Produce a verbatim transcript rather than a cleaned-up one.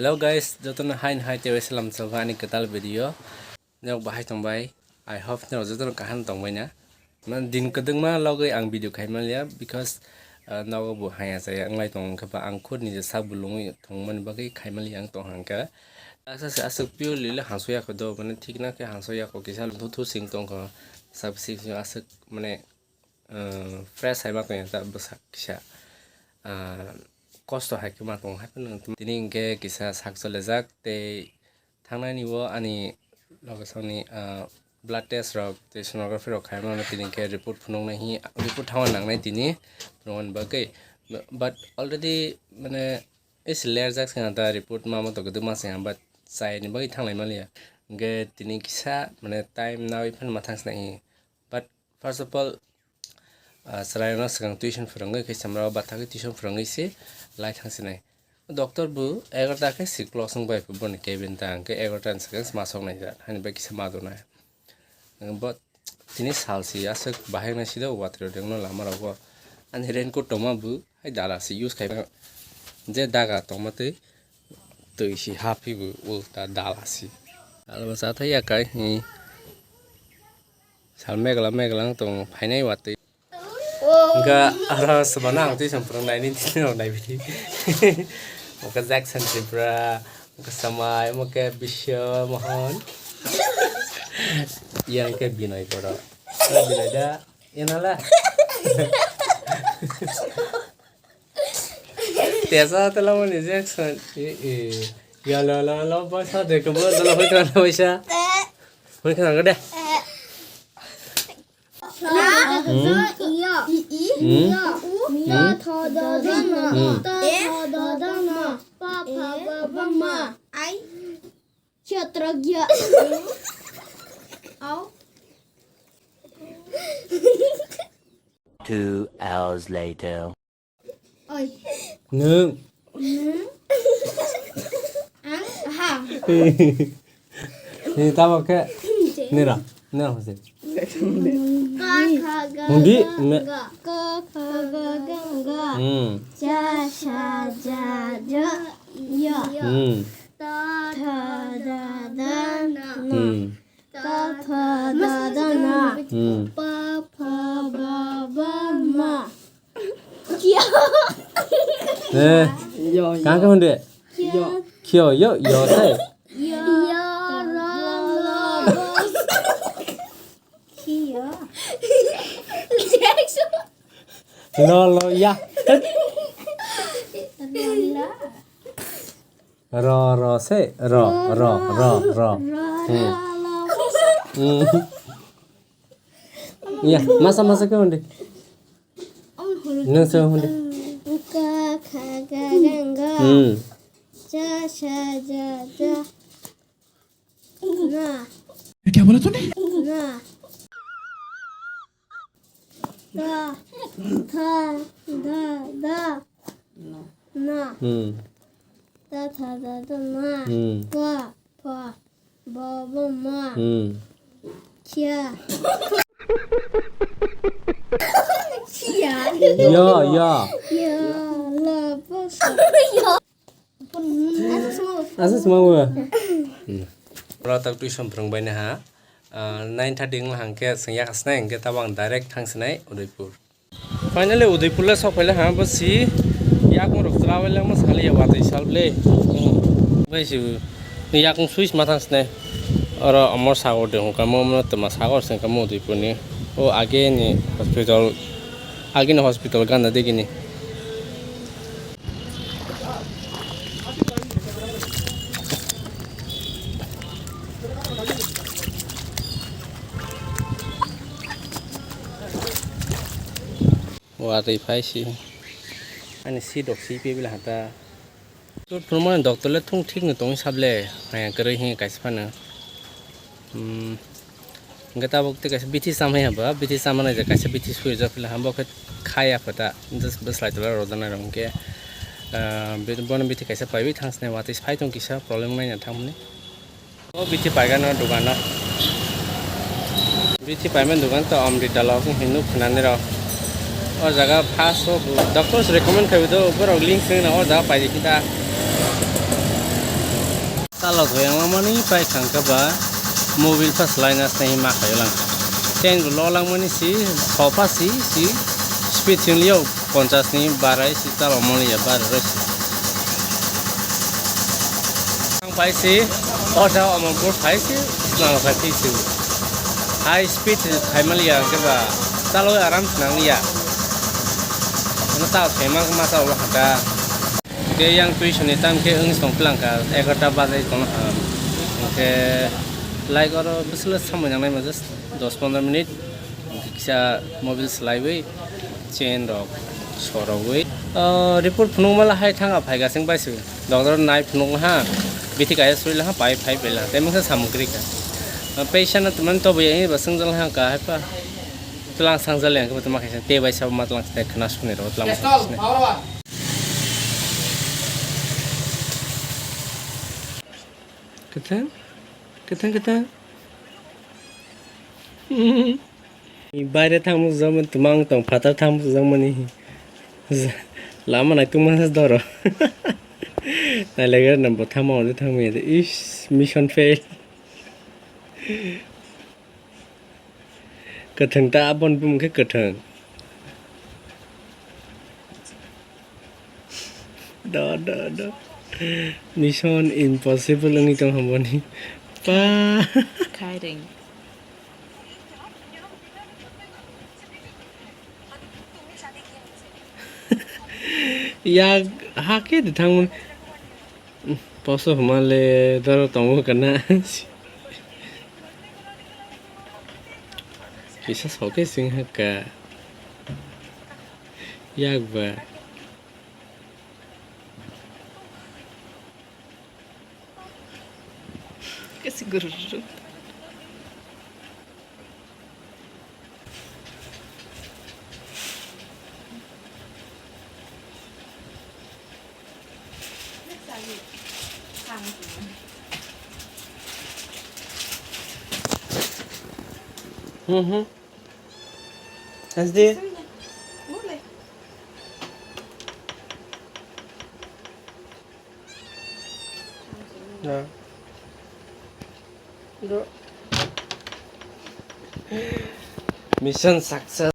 Hello guys, jotono hain hai tei salam sokha ani kwtal video. Nok bahai tongbai. I hope norok jotono kaham tongbai na. Man din kwdwngma logwi ang video khai manliya because, uh, nogo bo haya chaya wnglai tong khe ba ang khud nije sak bulungwi thwngmani bagwi khai manliya ang tong hangkha. Asa se aswk purely le hangso yako do, mane thik na khe hangso yako kisa luthu sing tongkho. Sak sing sing aswk mane, uh, fresh hai ma tong ya ta bwsak kisa, uh, kosto hai khe ma tong hai phano tini hwnkhe kisa sak cholejak tei thangnani o ani loge songni, ah, blood test rok tei sonography rok khaimano tini khe report phunuknai hi report thangna nangnai tini phunukmani bagwi. But already mane is lerjak se ta report ma moto kwdwma se but chaini bagwi thanglai manliya. Hwnkhe tini kisa mane time nawi phano ma thang sinai hi. But first of all, ah, chwrairokno swkang tuition phwrwngwi khe samrao bathagwi tuition phwrwngwi se lai thang sinai. Doctor bo egarota khe si close wng bai boni cabin ta hwnkhe egarota ni swkang ma sok nai jat hani bai kisa ma donai. But tini sal si aswk bahai nai sido watwi rok no lama rogo ani raincoat tongma bo hai dala si use khai je daga tongma twi twi si haphi bo ulta dala si alba sa thai ya kai hi. Sal megla megla wng tongo, phainai watwi. Hwnkha aro swmano ang twi samphrwng naini tini rok naibidi. Hwnkha Jackson Tripura, hwnkha Samai, omo khe Biswa Mohan. Yang khe Binoy Borok. O Binoy da, yang nala. Tesa tela mani Jackson. E, e. Ya la la la, ba sa de ko ba la hoy kana hoy sa. Hoy kana de. Na, Hmm. Yo. I, i. Hmm. Yo. U. Hmm. Ta, tha, da, da, na. Hmm. Ta, tha, da, da, na. Pa, pha, ba, ba, ma. Ai. Cha, tra, gya. Au. Two hours later. Oi. Nwng. Nwng. Ang. Ha. Ni tamo khe. Nira. Nira hose. Ka, kha, ga, Hundi, ga, me- ga. Ka, kha, ga, ga, ga. Hmm. Cha, sha, ja, ja, ya. Hmm. Ta, tha, da, da, na. Hmm. Ta, tha, da, da, na. Hmm. Pa, pha, ba, ba, ma. Kyo. Eh, Yo, yo. Kang kang de. Kyo. Kyo yo yo sai. Yo, ro, lo, bo. Kyo. Lo lo ya. Lo la. Ro ro se ro ro ro ro. Hmm. Hmm. Ya, masa masa ke onde. Nang se onde. Ka kha ga ga ga. Hmm. Cha sha ja ja. Na. ये क्या बोला तूने? Na. Ta, tha, da, da, na. Hmm. Ta, tha, da, da, na. Hmm. Pa, pha, ba, ba, ma. Hmm. Kya. Kya. Ya, ya. Ya, la, pa, sa. Asa sma wa. Oro tak tuition phrwng bai na ha. Ah, nine thirty wng hang khe swng yak asnai hwnkhe tabang direct thang sinai Udaipur. Finally Udaipur le sok phaile ha bo si yakung rok chwla bai le mo sali ya watwi sal ble. Bai si yakung switch ma thang sinai. Oro amor sagor de hwnkha mo mo tma sagor se hwnkha mo Udaipur ni. O age ni hospital, age ni hospital gana digi ni. Watwi phai si. Ani si dok si pe bila hata. Doctor phunukmani doctor le thung thik no tongwi sable. Haya kwrwi hi kaisa phano. Hmm. Hwnkhe tabuk tei kaisa bithi chamai hwnba, bithi chamani je kaisa bithi suijak phila hwnba khe khaya pha ta, just bwslai tola rojaknai rok hwnkhe, ah, bi-, bono bithi kaisa paiwi thang sinai watwi phai tong kisa problem wngnaina thangmani. O bithi paigano dogano. Bithi paimani dogan to Amrita lok hinwi nuk khnani rok. O jaga first o doctors recommend khaiwi do borok link swngna o jaga paidi kita. Talo thoi ang mani pai khang khe ba mobile pha slai na sini ma khayo lang. Ten bo lo lang mani si, pho pha si, si speed sing liyo ponchas ni barai si talo mani ya barai roi si. Ang pai si, order Amarpur pai si, nang pai si. High speed khai mali ya khe ba talo aram nang ya. Ano talo thoi ma ma talo hata. Ke yang tuition ni tam ke wng song plang ka egarta bajai tong ham. Ke like oro bwswk samui nang nai ma just dos pondro minute. Kisa mobile slaiwi chain rok sorogwi. Ah, report phunuk mala hai thang a phai gasing bai su. Doctor nai phunuk ha. Bithi kaya sui la ha pai phai bai la. Temung sa samung kri ka. Ah, patient na tuman to bo yang ba sung jal ha ka hai pa. Tlang sang jal yang ka tuma kaisa te bai sa ma tlang te khna suni ro tlang. Kwthang? Kwthang, kwthang. Baire thangmung jakmani twmang tong phatar thangmung jakmani. Lama nai tungma doro. Nailagra nambo thangma hwnwi thangmani. Ish, mission fail. Kwthwng ta aboni bumung khe kwthwng. Do, do, do. Mission impossible wngwi tong hamoni. Pa. Kairing. Yak hake de thangmani. Poso hwnmale doro tongo kana. Kisa soke sing hakka. Yak ba. Kasi guru. Mhm. Asdi. Ya. Mission success.